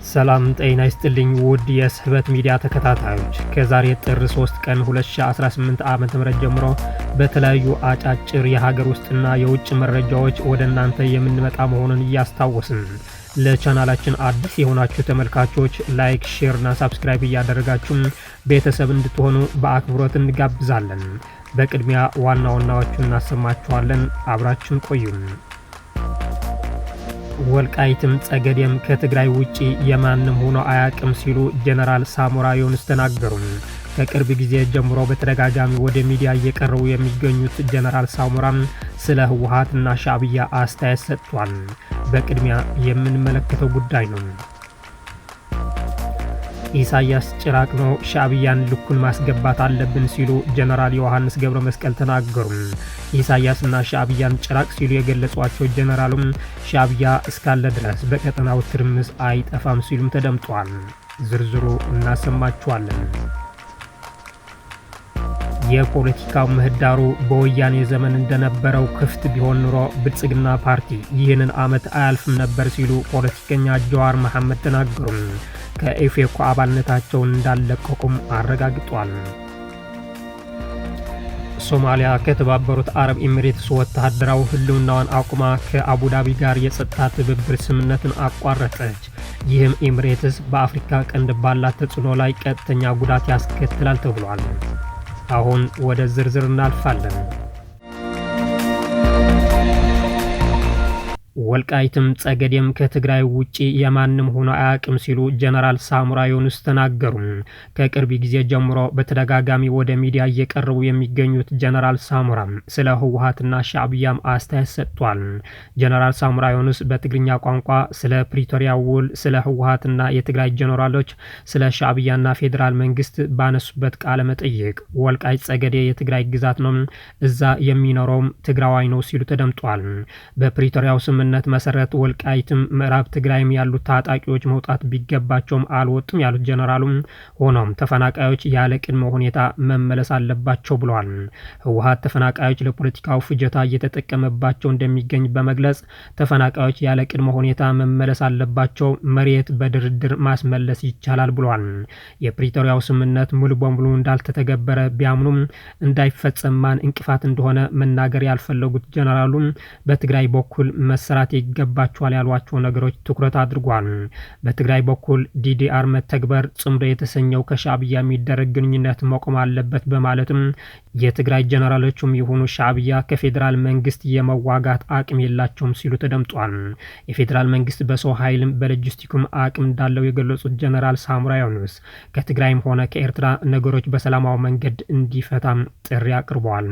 ሰላም ጤና ይስጥልኝ ውድ የስህበት ሚዲያ ተከታታዮች፣ ከዛሬ ጥር 3 ቀን 2018 ዓ.ም ጀምሮ በተለያዩ አጫጭር የሀገር ውስጥና የውጭ መረጃዎች ወደ እናንተ የምንመጣ መሆኑን እያስታወስን፣ ለቻናላችን አዲስ የሆናችሁ ተመልካቾች like፣ share እና subscribe እያደረጋችሁ ቤተሰብ እንድትሆኑ በአክብሮት እንጋብዛለን። በቅድሚያ ዋና ዋናዎቹን እናሰማችኋለን። አብራችሁን ቆዩም። ወልቃይትም ጸገዴም ከትግራይ ውጪ የማንም ሆኖ አያቅም ሲሉ ጀነራል ሳሞራ ዮኑስ ተናገሩ። ከቅርብ ጊዜ ጀምሮ በተደጋጋሚ ወደ ሚዲያ እየቀረቡ የሚገኙት ጀነራል ሳሞራም ስለ ህወሓትና ሻዕቢያ አስተያየት ሰጥቷል። በቅድሚያ የምንመለከተው ጉዳይ ነው። ኢሳያስ ጭራቅ ነው፣ ሻዕቢያን ልኩን ማስገባት አለብን ሲሉ ጀነራል ዮሐንስ ገብረ መስቀል ተናገሩ። ኢሳያስና ሻዕቢያን ጭራቅ ሲሉ የገለጿቸው ጀነራሉም ሻዕቢያ እስካለ ድረስ በቀጠናው ትርምስ አይጠፋም ሲሉም ተደምጧል። ዝርዝሩ እናሰማችኋለን። የፖለቲካው ምህዳሩ በወያኔ ዘመን እንደነበረው ክፍት ቢሆን ኑሮ ብልጽግና ፓርቲ ይህንን ዓመት አያልፍም ነበር ሲሉ ፖለቲከኛ ጀዋር መሐመድ ተናገሩ። ከኢፌኮ አባልነታቸውን እንዳለቀቁም አረጋግጧል። ሶማሊያ ከተባበሩት አረብ ኤሚሬትስ ወታደራዊ ህልውናዋን አቁማ ከአቡዳቢ ጋር የጸጥታ ትብብር ስምምነትን አቋረጠች። ይህም ኤሚሬትስ በአፍሪካ ቀንድ ባላት ተጽዕኖ ላይ ቀጥተኛ ጉዳት ያስከትላል ተብሏል። አሁን ወደ ዝርዝር እናልፋለን። ወልቃይትም ጸገዴም ከትግራይ ውጪ የማንም ሆኖ አያውቅም ሲሉ ጀነራል ሳሞራ ዮኑስ ተናገሩ። ከቅርብ ጊዜ ጀምሮ በተደጋጋሚ ወደ ሚዲያ እየቀረቡ የሚገኙት ጀነራል ሳሞራ ስለ ህወሓትና ሻዕቢያም አስተያየት ሰጥቷል። ጀነራል ሳሞራ ዮኑስ በትግርኛ ቋንቋ ስለ ፕሪቶሪያ ውል፣ ስለ ህወሓትና የትግራይ ጀነራሎች፣ ስለ ሻዕቢያና ፌዴራል መንግስት ባነሱበት ቃለ መጠይቅ ወልቃይት ጸገዴ የትግራይ ግዛት ነው፣ እዛ የሚኖረውም ትግራዋይ ነው ሲሉ ተደምጧል። በፕሪቶሪያው ስምምነት መሰረት ወልቃይትም ምዕራብ ትግራይም ያሉት ታጣቂዎች መውጣት ቢገባቸውም አልወጡም ያሉት ጀነራሉም፣ ሆኖም ተፈናቃዮች ያለ ቅድመ ሁኔታ መመለስ አለባቸው ብለዋል። ህወሓት ተፈናቃዮች ለፖለቲካው ፍጆታ እየተጠቀመባቸው እንደሚገኝ በመግለጽ ተፈናቃዮች ያለ ቅድመ ሁኔታ መመለስ አለባቸው፣ መሬት በድርድር ማስመለስ ይቻላል ብለዋል። የፕሪቶሪያው ስምምነት ሙሉ በሙሉ እንዳልተተገበረ ቢያምኑም እንዳይፈጸም ማን እንቅፋት እንደሆነ መናገር ያልፈለጉት ጀነራሉም በትግራይ በኩል መሰራት ይገባቸዋል ያሏቸው ነገሮች ትኩረት አድርጓል። በትግራይ በኩል DDR መተግበር፣ ጽምዶ የተሰኘው ከሻዕቢያ የሚደረግ ግንኙነት መቆም አለበት በማለትም የትግራይ ጀነራሎቹም የሆኑ ሻዕቢያ ከፌዴራል መንግስት የመዋጋት አቅም የላቸውም ሲሉ ተደምጧል። የፌዴራል መንግስት በሰው ኃይልም በሎጂስቲኩም አቅም እንዳለው የገለጹት ጀነራል ሳሞራ ዮኑስ ከትግራይም ሆነ ከኤርትራ ነገሮች በሰላማዊ መንገድ እንዲፈታም ጥሪ አቅርበዋል።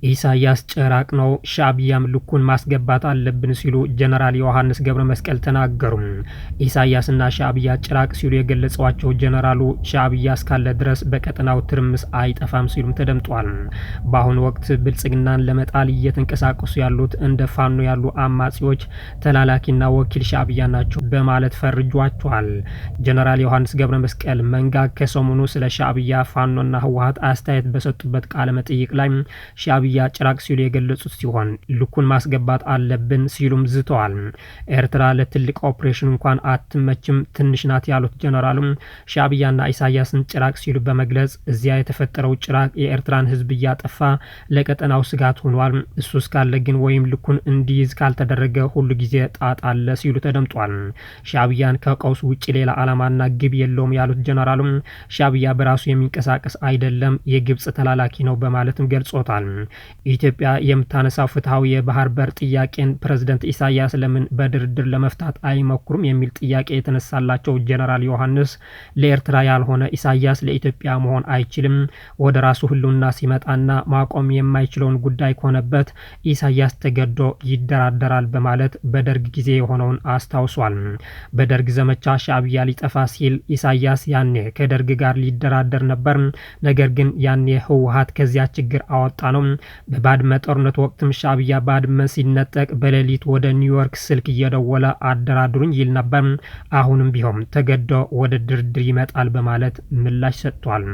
ኢሳያስ ጭራቅ ነው፣ ሻዕቢያም ልኩን ማስገባት አለብን ሲሉ ጀነራል ዮሐንስ ገብረ መስቀል ተናገሩ። ኢሳያስና ሻዕቢያ ጭራቅ ሲሉ የገለጿቸው ጀነራሉ ሻዕቢያ እስካለ ድረስ በቀጠናው ትርምስ አይጠፋም ሲሉም ተደምጧል። በአሁኑ ወቅት ብልጽግናን ለመጣል እየተንቀሳቀሱ ያሉት እንደ ፋኖ ያሉ አማጺዎች ተላላኪና ወኪል ሻዕቢያ ናቸው በማለት ፈርጇቸዋል። ጀነራል ዮሐንስ ገብረ መስቀል መንጋ ከሰሞኑ ስለ ሻዕቢያ፣ ፋኖና ህወሓት አስተያየት በሰጡበት ቃለ መጠይቅ ላይ ሻዕቢያ ጭራቅ ሲሉ የገለጹት ሲሆን ልኩን ማስገባት አለብን ሲሉም ዝተዋል። ኤርትራ ለትልቅ ኦፕሬሽን እንኳን አትመችም፣ ትንሽ ናት ያሉት ጀነራሉም ሻዕቢያና ኢሳያስን ጭራቅ ሲሉ በመግለጽ እዚያ የተፈጠረው ጭራቅ የኤርትራን ህዝብ እያጠፋ ለቀጠናው ስጋት ሆኗል። እሱ እስካለ ግን ወይም ልኩን እንዲይዝ ካልተደረገ ሁሉ ጊዜ ጣጣ አለ ሲሉ ተደምጧል። ሻዕቢያን ከቀውስ ውጭ ሌላ ዓላማና ግብ የለውም ያሉት ጀነራሉም ሻዕቢያ በራሱ የሚንቀሳቀስ አይደለም፣ የግብጽ ተላላኪ ነው በማለትም ገልጾታል። ኢትዮጵያ የምታነሳው ፍትሐዊ የባህር በር ጥያቄን ፕሬዝደንት ኢሳያስ ለምን በድርድር ለመፍታት አይሞክሩም የሚል ጥያቄ የተነሳላቸው ጀነራል ዮሐንስ ለኤርትራ ያልሆነ ኢሳያስ ለኢትዮጵያ መሆን አይችልም፣ ወደ ራሱ ህልውና ሲመጣና ማቆም የማይችለውን ጉዳይ ከሆነበት ኢሳያስ ተገዶ ይደራደራል በማለት በደርግ ጊዜ የሆነውን አስታውሷል። በደርግ ዘመቻ ሻዕቢያ ሊጠፋ ሲል ኢሳያስ ያኔ ከደርግ ጋር ሊደራደር ነበር። ነገር ግን ያኔ ህወሓት ከዚያ ችግር አወጣ ነው። በባድመ ጦርነት ወቅትም ሻዕቢያ ባድመ ሲነጠቅ በሌሊት ወደ ኒውዮርክ ስልክ እየደወለ አደራድሩኝ ይል ነበር። አሁንም ቢሆን ተገዶ ወደ ድርድር ይመጣል በማለት ምላሽ ሰጥቷል።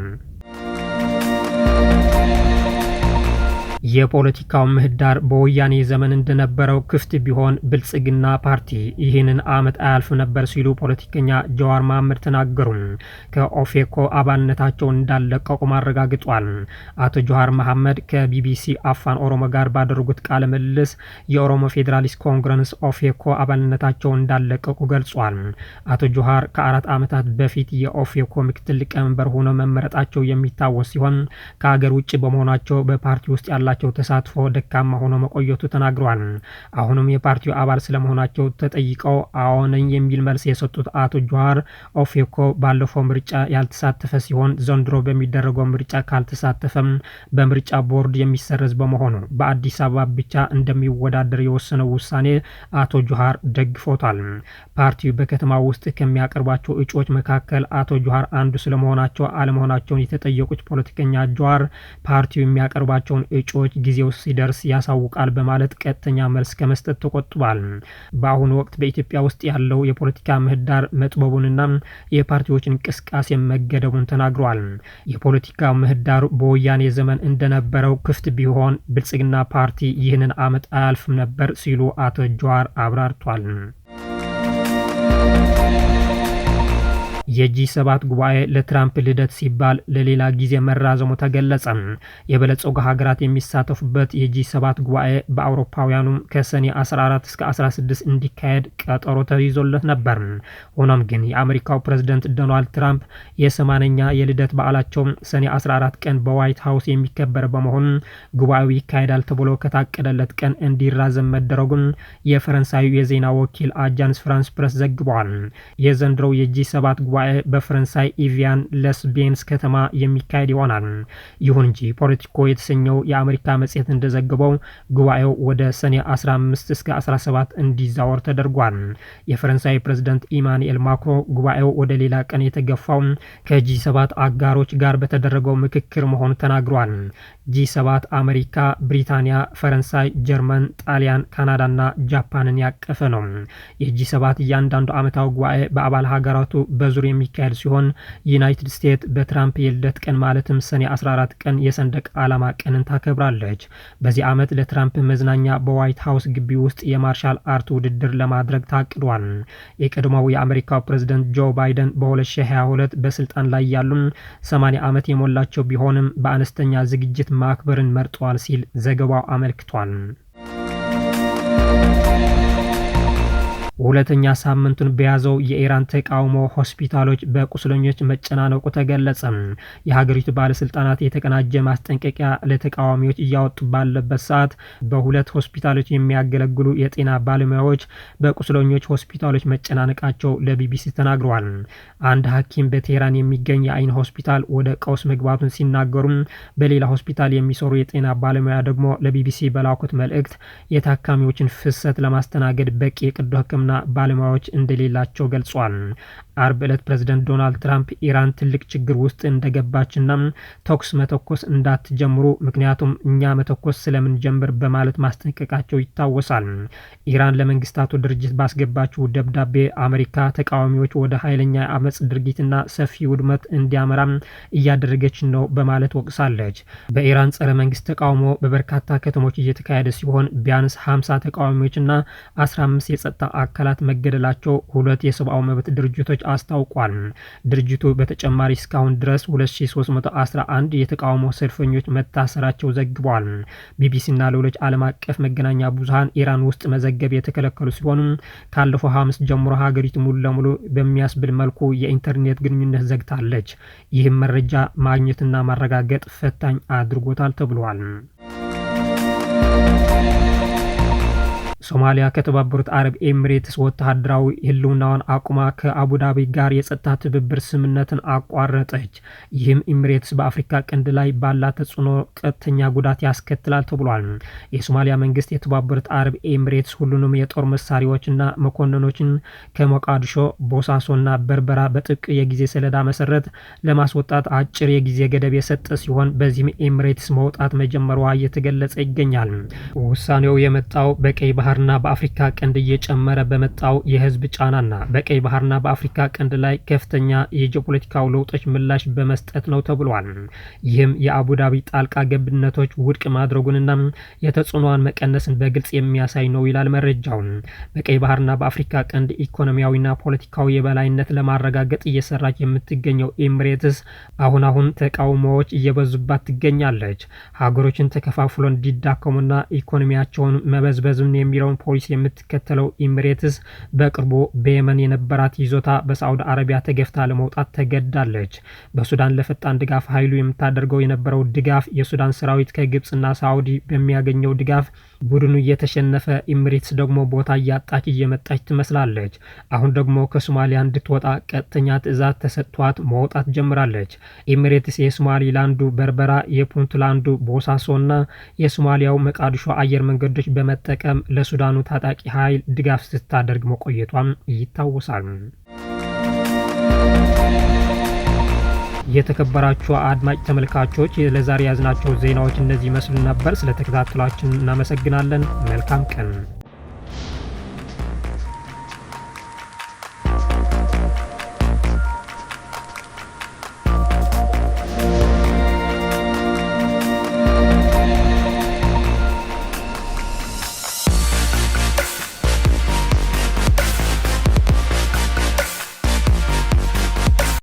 የፖለቲካው ምህዳር በወያኔ ዘመን እንደነበረው ክፍት ቢሆን ብልጽግና ፓርቲ ይህንን ዓመት አያልፍ ነበር ሲሉ ፖለቲከኛ ጀዋር መሐመድ ተናገሩ። ከኦፌኮ አባልነታቸው እንዳለቀቁ አረጋግጧል። አቶ ጀዋር መሐመድ ከቢቢሲ አፋን ኦሮሞ ጋር ባደረጉት ቃለ ምልልስ የኦሮሞ ፌዴራሊስት ኮንግረስ ኦፌኮ አባልነታቸው እንዳለቀቁ ገልጿል። አቶ ጀዋር ከ4 ዓመታት በፊት የኦፌኮ ምክትል ሊቀመንበር ሆነው መመረጣቸው የሚታወስ ሲሆን ከሀገር ውጭ በመሆናቸው በፓርቲ ውስጥ ያላቸው ተሳትፎ ደካማ ሆኖ መቆየቱ ተናግሯል። አሁንም የፓርቲው አባል ስለመሆናቸው ተጠይቀው አዎ ነኝ የሚል መልስ የሰጡት አቶ ጀዋር ኦፌኮ ባለፈው ምርጫ ያልተሳተፈ ሲሆን ዘንድሮ በሚደረገው ምርጫ ካልተሳተፈም በምርጫ ቦርድ የሚሰረዝ በመሆኑ በአዲስ አበባ ብቻ እንደሚወዳደር የወሰነው ውሳኔ አቶ ጀዋር ደግፎታል። ፓርቲው በከተማ ውስጥ ከሚያቀርባቸው እጩዎች መካከል አቶ ጀዋር አንዱ ስለመሆናቸው አለመሆናቸውን የተጠየቁት ፖለቲከኛ ጀዋር ፓርቲው የሚያቀርባቸውን እጩዎች ጊዜው ሲደርስ ያሳውቃል በማለት ቀጥተኛ መልስ ከመስጠት ተቆጥቧል። በአሁኑ ወቅት በኢትዮጵያ ውስጥ ያለው የፖለቲካ ምህዳር መጥበቡንና የፓርቲዎች እንቅስቃሴ መገደቡን ተናግሯል። የፖለቲካ ምህዳሩ በወያኔ ዘመን እንደነበረው ክፍት ቢሆን ብልጽግና ፓርቲ ይህንን ዓመት አያልፍም ነበር ሲሉ አቶ ጀዋር አብራርቷል። የጂ7 ጉባኤ ለትራምፕ ልደት ሲባል ለሌላ ጊዜ መራዘሙ ተገለጸ። የበለጸጉ ሀገራት የሚሳተፉበት የጂ7 ጉባኤ በአውሮፓውያኑ ከሰኔ 14 እስከ 16 እንዲካሄድ ቀጠሮ ተይዞለት ነበር። ሆኖም ግን የአሜሪካው ፕሬዝደንት ዶናልድ ትራምፕ የ80ኛ የልደት በዓላቸው ሰኔ 14 ቀን በዋይት ሀውስ የሚከበር በመሆኑ ጉባኤው ይካሄዳል ተብሎ ከታቀደለት ቀን እንዲራዘም መደረጉን የፈረንሳዩ የዜና ወኪል አጃንስ ፍራንስ ፕረስ ዘግቧል። የዘንድሮው የጂ7 ጉባኤ በፈረንሳይ ኢቪያን ለስ ቤንስ ከተማ የሚካሄድ ይሆናል። ይሁን እንጂ ፖለቲኮ የተሰኘው የአሜሪካ መጽሔት እንደዘገበው ጉባኤው ወደ ሰኔ 15 እስከ 17 እንዲዛወር ተደርጓል። የፈረንሳይ ፕሬዝዳንት ኢማኑኤል ማክሮ ጉባኤው ወደ ሌላ ቀን የተገፋው ከጂ7 አጋሮች ጋር በተደረገው ምክክር መሆኑ ተናግሯል። ጂ7 አሜሪካ፣ ብሪታንያ፣ ፈረንሳይ፣ ጀርመን፣ ጣሊያን፣ ካናዳና ጃፓንን ያቀፈ ነው። የጂ7 እያንዳንዱ ዓመታዊ ጉባኤ በአባል ሀገራቱ በዙር የሚካሄድ ሲሆን ዩናይትድ ስቴትስ በትራምፕ የልደት ቀን ማለትም ሰኔ 14 ቀን የሰንደቅ ዓላማ ቀንን ታከብራለች። በዚህ ዓመት ለትራምፕ መዝናኛ በዋይት ሀውስ ግቢ ውስጥ የማርሻል አርት ውድድር ለማድረግ ታቅዷል። የቀድሞው የአሜሪካው ፕሬዝደንት ጆ ባይደን በ2022 በስልጣን ላይ ያሉ 80 ዓመት የሞላቸው ቢሆንም በአነስተኛ ዝግጅት ማክበርን መርጠዋል ሲል ዘገባው አመልክቷል። ሁለተኛ ሳምንቱን በያዘው የኢራን ተቃውሞ ሆስፒታሎች በቁስለኞች መጨናነቁ ተገለጸ። የሀገሪቱ ባለስልጣናት የተቀናጀ ማስጠንቀቂያ ለተቃዋሚዎች እያወጡ ባለበት ሰዓት በሁለት ሆስፒታሎች የሚያገለግሉ የጤና ባለሙያዎች በቁስለኞች ሆስፒታሎች መጨናነቃቸው ለቢቢሲ ተናግረዋል። አንድ ሐኪም በቴህራን የሚገኝ የአይን ሆስፒታል ወደ ቀውስ መግባቱን ሲናገሩ፣ በሌላ ሆስፒታል የሚሰሩ የጤና ባለሙያ ደግሞ ለቢቢሲ በላኩት መልእክት የታካሚዎችን ፍሰት ለማስተናገድ በቂ የቀዶ ሕክምና ባለሙያዎች እንደሌላቸው ገልጿል። አርብ ዕለት ፕሬዝደንት ዶናልድ ትራምፕ ኢራን ትልቅ ችግር ውስጥ እንደገባችና ተኩስ መተኮስ እንዳትጀምሩ ምክንያቱም እኛ መተኮስ ስለምንጀምር በማለት ማስጠንቀቃቸው ይታወሳል። ኢራን ለመንግስታቱ ድርጅት ባስገባችው ደብዳቤ አሜሪካ ተቃዋሚዎች ወደ ኃይለኛ የአመፅ ድርጊትና ሰፊ ውድመት እንዲያመራም እያደረገች ነው በማለት ወቅሳለች። በኢራን ጸረ መንግስት ተቃውሞ በበርካታ ከተሞች እየተካሄደ ሲሆን ቢያንስ 50 ተቃዋሚዎችና 15 የጸጥታ አካላት መገደላቸው ሁለት የሰብአዊ መብት ድርጅቶች አስታውቋል። ድርጅቱ በተጨማሪ እስካሁን ድረስ 2311 የተቃውሞ ሰልፈኞች መታሰራቸው ዘግቧል። ቢቢሲና ሌሎች ዓለም አቀፍ መገናኛ ብዙሃን ኢራን ውስጥ መዘገብ የተከለከሉ ሲሆኑ ካለፈው ሐሙስ ጀምሮ ሀገሪቱ ሙሉ ለሙሉ በሚያስብል መልኩ የኢንተርኔት ግንኙነት ዘግታለች። ይህም መረጃ ማግኘትና ማረጋገጥ ፈታኝ አድርጎታል ተብሏል። ሶማሊያ ከተባበሩት አረብ ኤሚሬትስ ወታደራዊ ህልውናዋን አቁማ ከአቡዳቢ ጋር የጸጥታ ትብብር ስምምነትን አቋረጠች። ይህም ኤሚሬትስ በአፍሪካ ቀንድ ላይ ባላት ተጽዕኖ ቀጥተኛ ጉዳት ያስከትላል ተብሏል። የሶማሊያ መንግስት የተባበሩት አረብ ኤሚሬትስ ሁሉንም የጦር መሳሪያዎችና መኮንኖችን ከሞቃዲሾ፣ ቦሳሶና በርበራ በጥብቅ የጊዜ ሰሌዳ መሰረት ለማስወጣት አጭር የጊዜ ገደብ የሰጠ ሲሆን በዚህም ኤሚሬትስ መውጣት መጀመሯ እየተገለጸ ይገኛል። ውሳኔው የመጣው በቀይ ባህር ባህርና በአፍሪካ ቀንድ እየጨመረ በመጣው የህዝብ ጫናና በቀይ ባህርና በአፍሪካ ቀንድ ላይ ከፍተኛ የጂኦፖለቲካው ለውጦች ምላሽ በመስጠት ነው ተብሏል። ይህም የአቡዳቢ ጣልቃ ገብነቶች ውድቅ ማድረጉንና የተጽዕኖዋን መቀነስን በግልጽ የሚያሳይ ነው ይላል መረጃው። በቀይ ባህርና በአፍሪካ ቀንድ ኢኮኖሚያዊና ፖለቲካዊ የበላይነት ለማረጋገጥ እየሰራች የምትገኘው ኤሚሬትስ አሁን አሁን ተቃውሞዎች እየበዙባት ትገኛለች። ሀገሮችን ተከፋፍሎ እንዲዳከሙና ኢኮኖሚያቸውን መበዝበዝን የሚለውን ፖሊሲ የምትከተለው ኤሚሬትስ በቅርቡ በየመን የነበራት ይዞታ በሳዑዲ አረቢያ ተገፍታ ለመውጣት ተገዳለች። በሱዳን ለፈጣን ድጋፍ ኃይሉ የምታደርገው የነበረው ድጋፍ የሱዳን ሰራዊት ከግብጽና ሳዑዲ በሚያገኘው ድጋፍ ቡድኑ እየተሸነፈ ኤሚሬትስ ደግሞ ቦታ እያጣች እየመጣች ትመስላለች። አሁን ደግሞ ከሶማሊያ እንድትወጣ ቀጥተኛ ትዕዛዝ ተሰጥቷት መውጣት ጀምራለች። ኤሚሬትስ የሶማሊላንዱ በርበራ፣ የፑንትላንዱ ቦሳሶና የሶማሊያው መቃዲሾ አየር መንገዶች በመጠቀም ለሱዳኑ ታጣቂ ኃይል ድጋፍ ስታደርግ መቆየቷም ይታወሳል። የተከበራችሁ አድማጭ ተመልካቾች፣ ለዛሬ ያዝናቸው ዜናዎች እነዚህ ይመስሉ ነበር። ስለተከታተላችን እናመሰግናለን። መልካም ቀን።